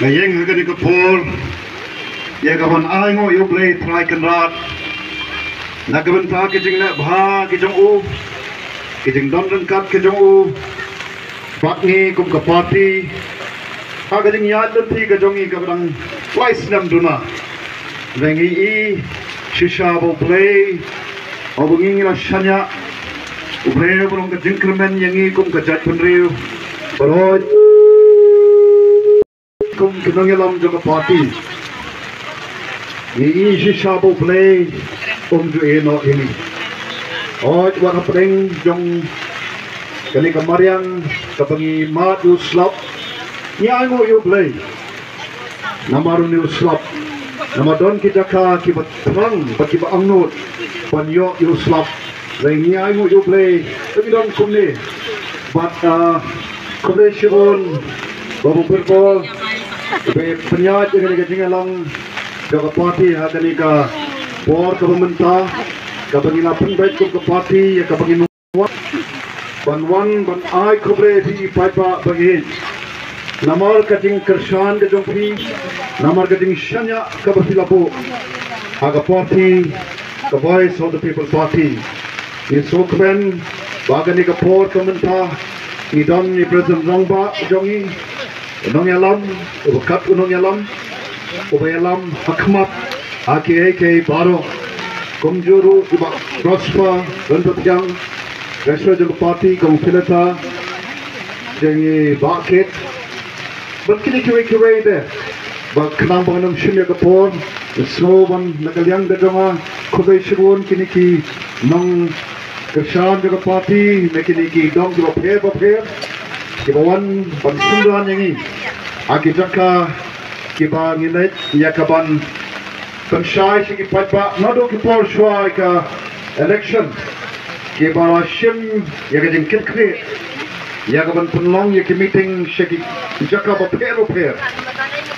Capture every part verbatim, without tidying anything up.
Nga ïeng ha kane ka por ïa ka ban ai nguh ïa U Blei Trai Kynrad na ka bynta ka jingleh bha ka jong u, ka jingdon ryngkat ka jong u bad ngi kum ka party, ha ka jingïaid lynti ka jong ngi kaba dang lai snem duna. Ngi i shisha ba U Blei, uba ngi ngi la shaniah, U Blei uba long ka jingkyrmen ïa ngi kum ka jaitbynriew baroh, kum ki nongïalam jong ka party. Ngi i shisha ba U Blei um ju ïehnoh ïa ngi. Hooid, wat hapdeng jong kane ka mariang kaba ngi mad ïa u slap, ngi ai nguh ïa U Blei namar une u slap. Namar don ki jaka kiba thrang bad kiba angnud ban ïoh ïa u slap. Hynrei ngi ai nguh ïa U Blei ba ngi don kumne. Bad, ah, khublei shibun Babu Birbor, ba pynïaid ïa kane ka jingïalang jong ka party ha kane ka por kaba mynta, kaba ngi la pynbeit kum ka party ïa kaba ngi ban wan ban ai khublei ïa phi paidbah ba ïeit namar ka jingkyrshan ka jong phi, namar ka jingshaniah kaba phi la buh ha ka party, ka Voice of the People Party. Ngi sngewkmen ba kane ka por ka mynta ngi don i President Rangbah jong ngi, u nongïalam, uba kat u nongïalam, uba ïalam ha khmat ha kiei kiei baroh. Kumjuh ruh i Bah Prosper Ryntathiang, Treasurer jong ka party, kong Phileta, jong i Bah Kit, bad kine kiwei kiwei de. Ba khnang ba ngam shim ïa ka por, sngew ban na ka liang ka jong nga khublei shibun kine ki nong kyrshan jong ka party, na kine ki dong kiba pher ba pher, kiba wan ban synran ïa ngi ha ki jaka kiba ngi leit ïa ka ban pynshai sha ki paidbah naduh ki por shuwa ka election, kiba la shim ïa ka jingkitkhlieh ïa ka ban pynlong ïa ki meeting sha ki jaka ba pher ba pher,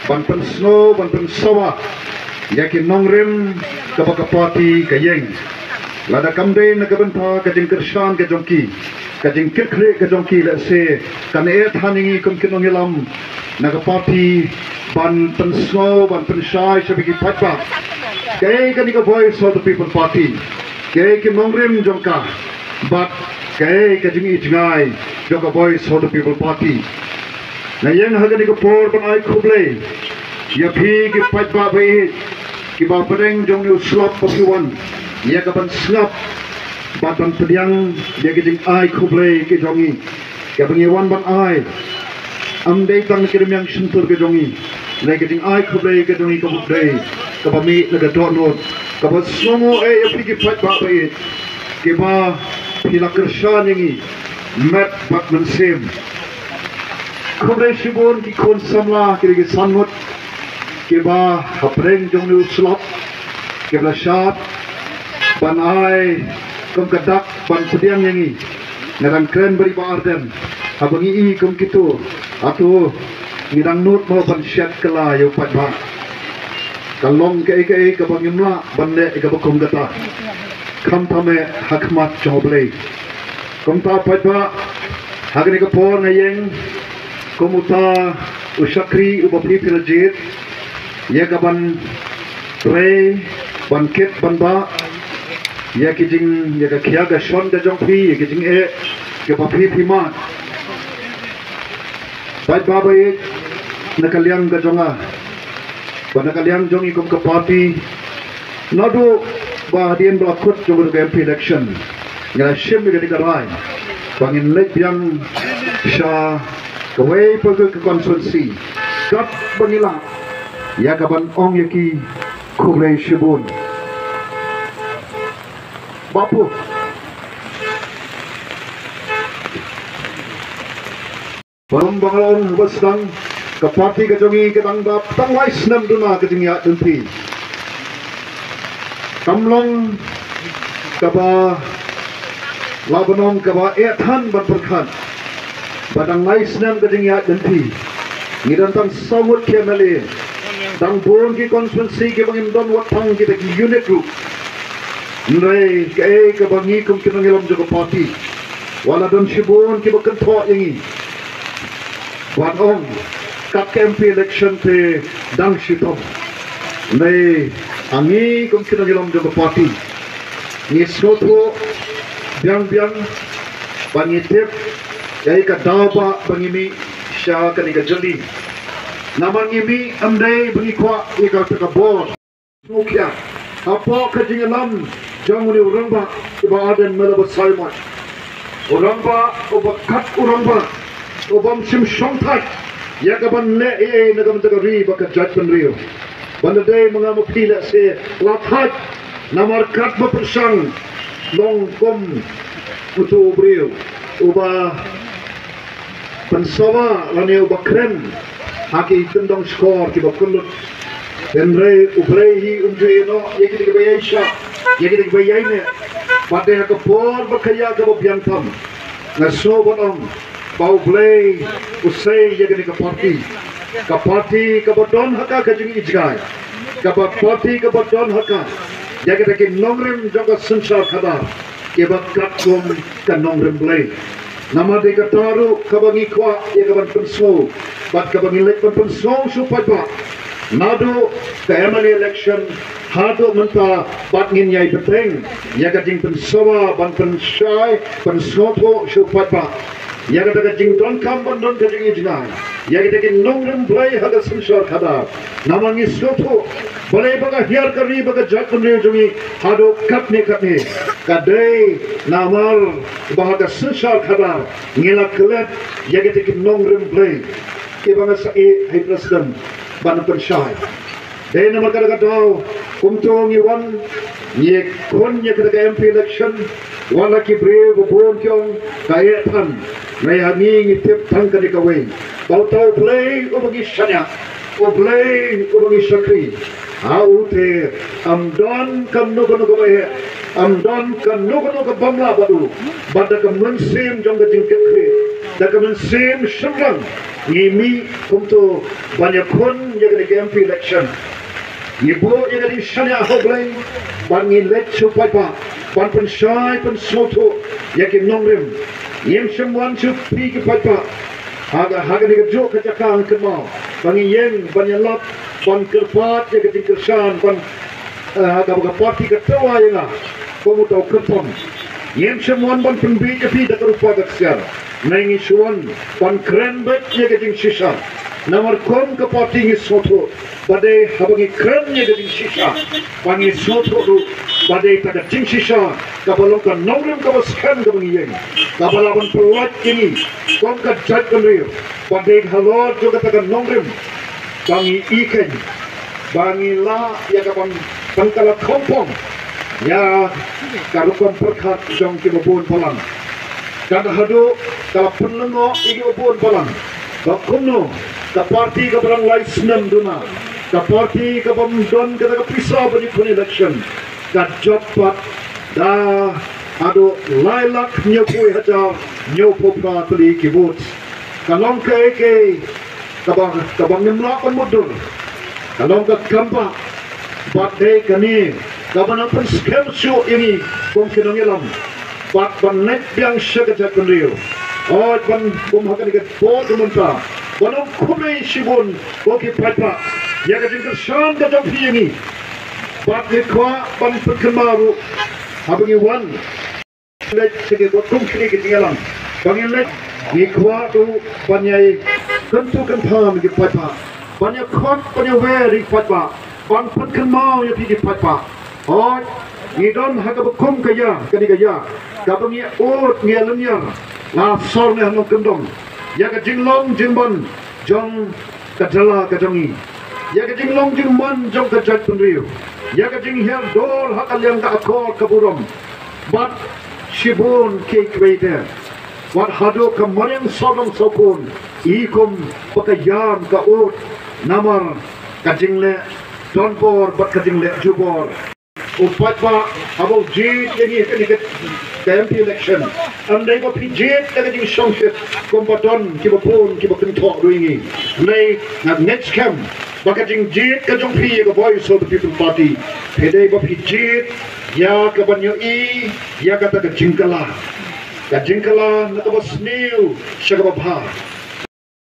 ban pynsngew, ban pynsawa ïa ki nongrim kaba ka party ka ïeng. Lada kam dei na ka bynta ka jingkyrshan ka jong ki, ka jingkitkhlieh ka jong ki, lehse kan eh than ïa ngi kum ki nongïalam na ka party ban pynsngew, ban pynshai sha ki paidbah kaei kane ka Voice of the People Party, kaei ki nongrim jong ka, bad kaei ka jingïohi jngai jong ka Voice of the People Party. Nga ïeng ha kane ka por ban ai khublei ïa phi ki paidbah ba ïeit, kiba pdeng jong une u slap ba phi wan ïa ka ban sngap bad ban pdiang ïa ka jingai khublei ka jong ngi, kaba ngi wan ban ai. Ym dei tang na ka rmiang shyntur ka jong ngi, hynrei ka jingai khublei ka jong ngi kaba dei kaba mih na ka dohnud, kaba sngewnguh eh ïa phi ki paidbah ba ïeit, kiba phi la kyrshan ïa ngi met bad mynsiem. Khublei shibun ki khun samla, ki dei ki san ngut kiba hapdeng jong une u slap, kiba la shad ban ai kum ka dak ban pdiang ïa ngi. Nga dang kren bad i Bah Ardent, haba ngi i kum kito, hato ngi dang nud mo ban shet kylla ïa u paidbah? Ka long kaei kaei kaba ngim lah ban leh kaba kum kata, khamtam eh ha khmat jong U Blei. Kumta paidbah, ha kane ka por nga ïeng kum uta u shakri uba phi phi la jied ïa ka ban trei, ban kit ban bah ïa ki jing, ïa ka khia ka shon ka jong phi, ïa ki jingeh kiba phi phi mad. Paidbah ba ïeit, na ka liang ka jong nga bad na ka liang jong ngi kum ka party, naduh ba hadien ba la kut jong ka M P election, ngi la shim ïa kane ka rai ba ngin leit biang sha kawei pat ka constituency katba ngi lah, ïa ka ban ong ïa ki khublei shibun. Bapu. Parom ba nga la ong haba sdang, ka party ka jong ngi ka dang dap tang lai snem duna ka jingïaid lynti. Kam long kaba lah ban ong kaba eh than ban pyrkhat ba dang lai snem ka jingïaid lynti, ngi don tang saw ngut ki M L A, dang bun ki constituency kiba ngim don wat tang kita ki unit ruh. Hynrei kaei kaba ngi kum ki nongïalam jong ka party, wat la don shibun kiba kynthoh ïa ngi, wat ong Ka M P election te dang shitom. Nei, ngi kum ki nongïalam jong ka party, ngi sngewthuh biang biang ba ngi tip ïa ka daw ba ba ngi mih sha kane ka jylliew. Namar ngi mih ym dei ba ngi kwah ïa kata ka bor. Sngewkhia hapoh ka jingïalam jong une u rangbah, i Bah Ardent Miller Basaiawmoit. U rangbah uba kat, u rangbah u bym shym shongthait ïa ka ban leh ei ei na ka bynta ka ri bad ka jaitbynriew. Ban da dei ma nga ma phi lehse la thait, namar katba pyrshang long kum uto u briew uba pynsawa lane uba kren ha ki kyndong shkor kiba kyllut. Hynrei U Blei hi um ju ïehnoh ïa kita kiba ïaishah, ïa kita kiba ïaineh. Bad dei ha ka por ba ka ïa kaba biang tam, nga sngew ban ong ba U Blei u sei ïa kane ka party, ka party kaba don ha ka ka jingijngai, kaba party kaba don ha ka ïa kita ki nongrim jong ka synshar khadar kiba katkum ka nongrim Blei. Namar dei kata ruh kaba ngi kwah ïa ka ban pynsngew bad kaba ngi leit ban pynsngew sha u paidbah. Naduh ka M L A election haduh mynta bad ngin ïai bteng ïa ka jingpynsawa ban pynshai pynsngewthuh sha u paidbah ïa kata ka jingdonkam ban don ka jingijngai ïa kita ki nongrim Blei ha ka synshar khadar. Namar ngi sngewthuh balei ba ka hiar ka ri bad ka jaitbynriew jong ngi haduh katne katne, ka dei namar ba ha ka synshar khadar ngi la klet ïa kita ki nongrim Blei kiba nga sa ïeh ha i President ban pynshai. Dei namar kata ka daw kumto ngi wan, ngi khun ïa kata ka M P election. Wat la ki briew ba bun ki ong ka eh than, nga ïa ngi ngi tip tang kane kawei, ba uta U Blei uba ngi shaniah, U Blei uba ngi shakri, ha u te ym don kano kano kaba eh, ym don kano kano kaba ym lah bad u. Bad da ka mynsiem jong ka jingkitkhlieh, da ka mynsiem shynrang, ngi mih kumto ban ïakhun ïa kane ka M P election. Ngi buh ïa ka jingshaniah ha U Blei bad ngi leit sha u paidbah ban pynshai pynsngewthuh ïa ki nongrim. Ngim shym wan sha phi ki paidbah ha ka, ha kane kajuh ka jaka, kynmaw ba ngi ïeng ban ïalap ban kyrpad ïa ka jingkyrshan ban, eh, ha kaba ka party ka tyrwa ïa nga kum uta u kyrpang. Ngim shym wan ban pynbieit ïa phi da ka rupa ka ksiar. Ngi shu wan ban kren beit ïa ka jingshisha. Namar kum ka party ngi sngewthuh ba dei haba ngi kren ïa ka jingshisha ba ngi sngewthuh ruh ba dei ta ka jingshisha kaba long ka nongrim kaba skhem kaba ngi ïeng, kaba lah ban pyllait ïa ngi kum ka jaitbynriew. Ba dei halor jong kata ka nongrim ba ngi ïeit, ba ngi lah ïa ka ban pynkylla khongpong ïa ka rukom pyrkhat jong kiba bun balang. Kata haduh ka la pynlyngngoh ïa kiba bun balang ba kumno ka party kaba dang lai snem duna, ka party kaba ym don kata ka pisa ban ïakhun election, ka jop pat da haduh lai lak hynñiewphew hajar hynñiewphew phra tylli ki vote. Ka long kaei kaei kaba, kaba ngim lah ban mutdur. Ka long ka kam ba, bad dei kane kaba nang pynskhem shuh ïa ngi kum ki nongïalam bad ban leit biang sha ka jaitbynriew. Hooid, ban kum ha kane ka por ka mynta ban ong khublei shibun ko ki paidbah ïa ka jingkyrshan ka jong phi ïa ngi. Bad ngi kwah ban pynkynmaw ruh haba ngi wan leit sha ki bad kum kine ki jingïalang ba ngin leit, ngi kwah ruh ban ïai kyntu kyntham ïa ki paidbah, ban ïa khot ban ïa wer ïa ki paidbah, ban pynkynmaw ïa phi ki paidbah. Hooid, ngi don ha kaba kum ka ïa, kane ka ïa kaba ngi ud, ngi ïa lynñiar la sor ne ha nongkyndong ïa ka jinglong jingman jong ka jylla ka jong ngi, ïa ka jinglong jingman jong ka jaitbynriew, ïa ka jinghiar dor ha ka liang ka akor ka burom. Bad shibun kiei kiei te, wat haduh ka mariang sawdong sawkun, i kum ba ka ïam ka ud, namar ka jingleh donbor bad ka jingleh jubor. U paidbah haba u jied ïa ngi ha kane ka, ka M P election, ym dei ba phi jied da ka jingshongshit kumba don kiba bun kiba kynthoh ruh ïa ngi. Hynrei nga ngeit skhem ba ka jingjied ka jong phi ïa ka Voice of the People Party, phi dei ba phi jied ïa ka ban ïohi ïa kata ka jingkylla, ka jingkylla na kaba sniew sha kaba bha.